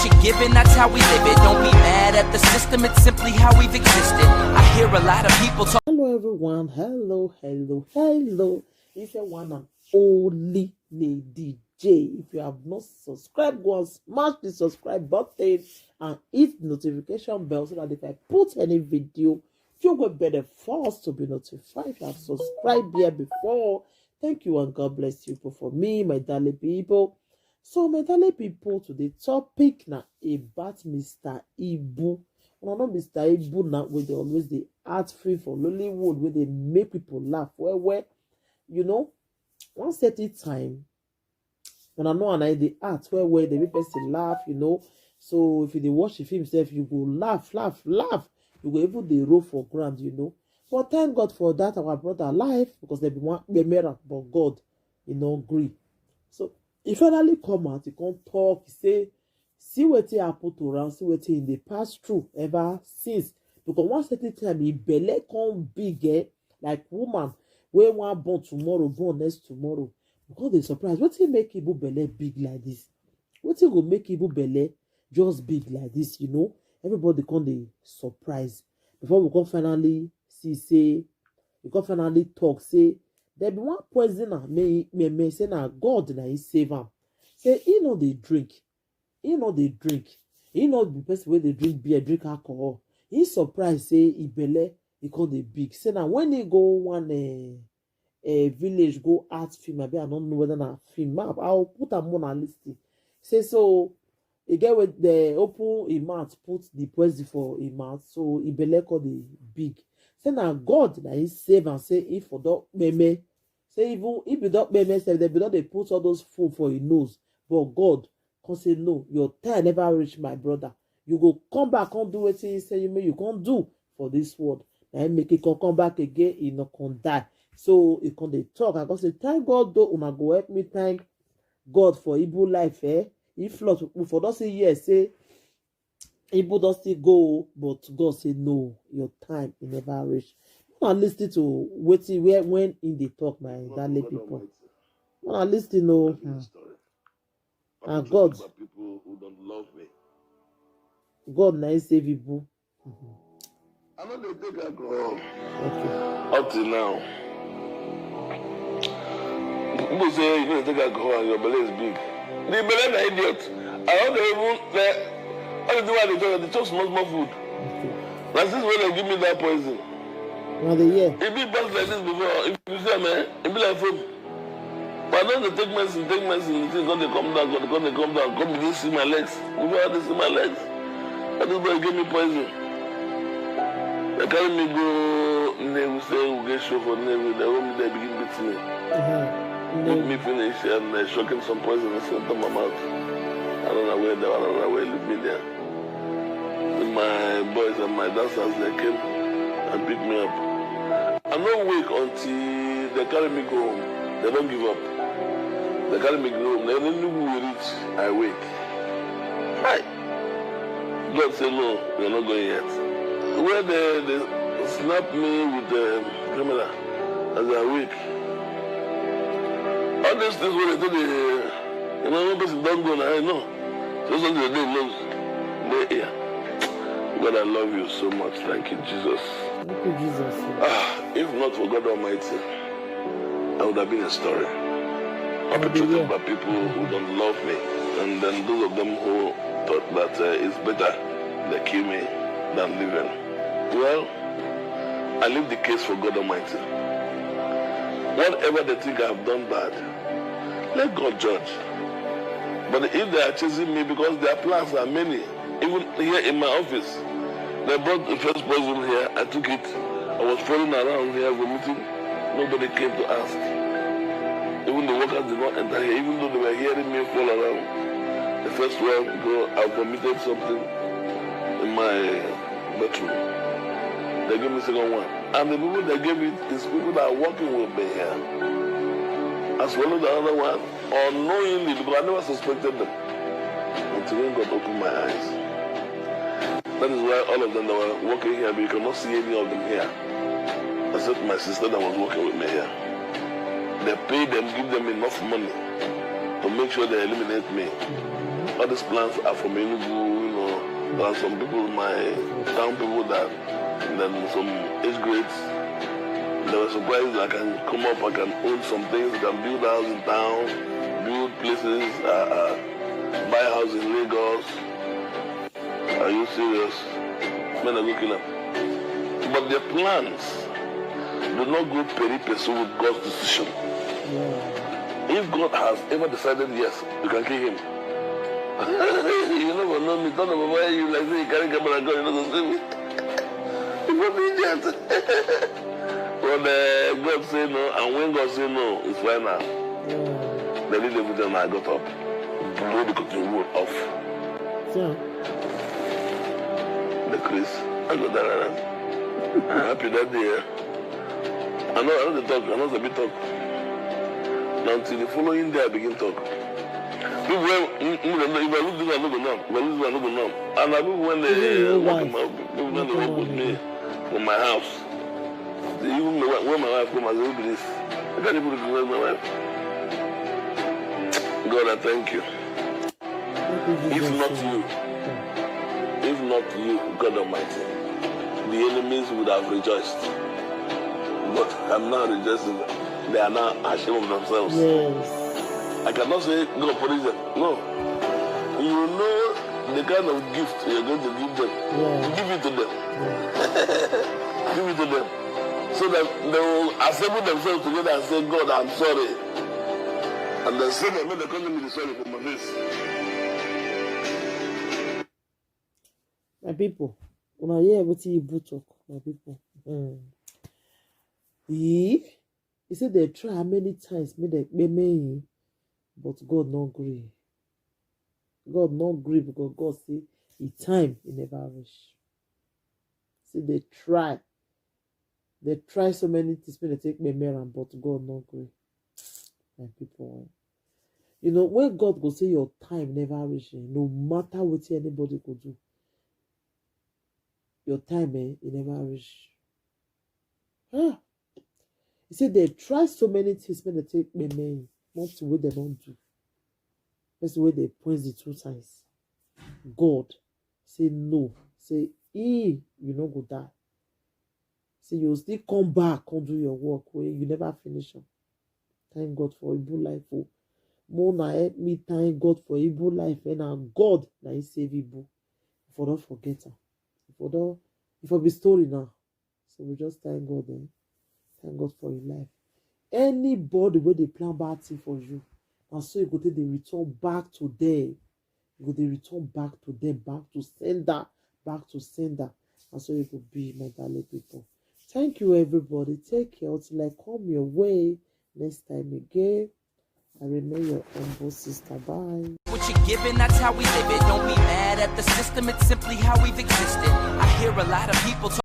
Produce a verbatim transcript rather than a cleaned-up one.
She giving, that's how we live it. Don't be mad at the system, it's simply how we've existed. I hear a lot of people talk. Hello, everyone. Hello, hello, hello. It's a one and only Lady J. If you have not subscribed, go and smash the subscribe button and hit the notification bell so that if I put any video, you will be the first to be notified. If you have subscribed here before, thank you and God bless you for, for me, my darling people. So, my darling people, today topic na about Mister Ibu. Una know Mister Ibu na wey dey always dey act free for Nollywood, wey dey make people laugh well well. You know, one certain time, una know and I dey act well well, dey make person laugh, you know. So if you dey watch the film sef, you go laugh, laugh, laugh. You go even dey roll for ground, you know. But thank God for that our brother life, because dem be wan kpemera, but God, e no gree. So e finally come out, e come talk, e say, see wetin happen to am, see wetin e dey pass through ever since. Because one certain time, e belle come big, eh, like woman wey wan born tomorrow, born next tomorrow. We come dey surprise, wetin make Ibu belle big like this? Wetin go make Ibu belle just big like this, you know? Everybody come dey surprise. Before we come finally see say, we come finally talk say, dem be wan poison am, make e kpeme, say na God na him save am. Say he no dey drink, he no dey drink, he no be person wey dey drink beer, drink alcohol. He surprise say e belle, e come dey big. Say na when he go one, eh, eh, village go act film, abi I no know whether na film. Ma, I will put am on a list. Say so, e get wey dey open e mouth, put the poison for e mouth, so e belle come dey big. Say na God na him save am, say if for don kpeme, say even if you don kpeme sef, dem be don dey put all those food for e nose, but God come say, no, your time never reach, my brother. You go come back, come do wetin he say you make you come do for this world. Na him make e come, come back again, e no come die. So e come dey talk, I come say, thank God though, una go help me thank God for Ibu life, eh? If not, we for don say yes, say Ibu don still go, but God say no, your time e never reach. Una listen to wetin, where, when he dey talk, my darling people. Una listen o. Hmm. And God, people who don't love me. God na him save Ibu. I no dey take alcohol. Okay. Up till now. People say you no dey take alcohol and your belle is big. The belle na idiot. I no dey even, eh, all the thing wey I dey talk, I dey chop small small food. Okay. Na since when dem give me that poison. Una dey hear? E be pass like this before. If you see am, eh, e be like foam. But I don dey take medicine, take medicine, the thing come dey come down, come dey come down, come begin see my legs. Before I dey see my legs, that thing don give me poison. Dem carry me go Nnewi, say we get show for Nnewi. Dem hold me there, begin beat me. Uh-huh. Beat me finish, and uh, shocking some poison and enter my mouth. I run away there, I run away, leave me there. My boys and my dancers, they came and picked me up. I no wake until they carry me go home. They don't give up. They carry me go home. Then when we reach, I wake. Hi. God say, no, you're not going yet. Where they, they snap me with the camera as I wake. All these things wey dem take dey, you know, when person don go na, I know. So so the day knows. Dey here. God, I love you so much. Thank you, Jesus. Thank you, Jesus. Ah, if not for God Almighty, I would have been a story. Perpetrated by people who don't love me, and then those of them who thought that uh, it's better they kill me than living. Well, I leave the case for God Almighty. Whatever they think I have done bad, let God judge. But if they are chasing me, because their plans are many, even here in my office, they brought the first poison here. I took it. I was falling around here vomiting. Nobody came to ask. Even the workers did not enter here, even though they were hearing me fall around. The first one go, I vomited something in my bedroom. They gave me second one. And the people they gave it is people that are working with me here. I swallowed the other one unknowingly, because I never suspected them until when God opened my eyes. That is why all of them that were working here, you cannot see any of them here, except my sister that was working with me here. They pay them, give them enough money to make sure they eliminate me. All these plans are from Enugu, you know. There are some people, my town people, that then some age grades, they were surprised I can come up, I can own some things, I can build house in town, build places, uh, uh, buy house in Lagos. Are you serious? Men are go kill am. But their plans do not go pari passu with God's decision. If God has ever decided yes, you can kill him. You never know me. Turn over where you like say you carry camera gun, you no go see me. You go be idiot. But uh, God say no, and when God say no, it's final. They did everything and I got up. Blow the cotton wool off. So, The Chris, I got that around. I'm happy that day. Eh? I know, I know the talk, I know the big talk. Now until the following day, I begin talk. People, when, mm, mm, if I look this, I look now. If I look this, I look now. And I look when they Even your walk wife. in my, people when they Nothing walk with wrong me from my house. Even when when my wife come, I say, "Who be this?" I can't even recognize my wife. God, I thank you. What is If this not thing? you, if not you, God Almighty, the enemies would have rejoiced. But I'm now rejoicing. They are now ashamed of themselves. Yes. I cannot say God punish them. No. You know the kind of gift you're going to give them. Yeah. Give it to them. Give it to them. So that they will assemble themselves together and say, "God, I'm sorry." And then say, "They made the economy sorry for my face." My people, una hear wetin Ibu talk, my people. Hmm. He, he said they try many times, make dem kpeme him, but God no gree. God no gree because God say his time he never reach. See, they try. They try so many things, make dem take kpeme am, but God no gree. My people, eh. You know, when God go say your time never reach, eh, no matter what anybody go do, your time, eh, it never reach. Ah. He said they try so many things, make dem take kpeme him, nothing wey they don't do. Person wey dey point the two times. God say no, say, "He, you no go die." Say you still come back, come do your work wey you never finish am. Thank God for Ibu life o. Mo na help me thank God for Ibu life, and na God na he save Ibu. If I don't forget am, if I don't, if I be story now. So we just thank God, eh? Thank God for your life. Anybody wey dey plan bad thing for you, na so you go take dey return back to them. You go dey return back to them, back to sender, back to sender. Na so you go be, my darling people. Thank you, everybody. Take care until I come your way next time again. I remain your humble sister. Bye. What you giving, that's how we live it. Don't be mad at the system, it's simply how we've existed. I hear a lot of people talk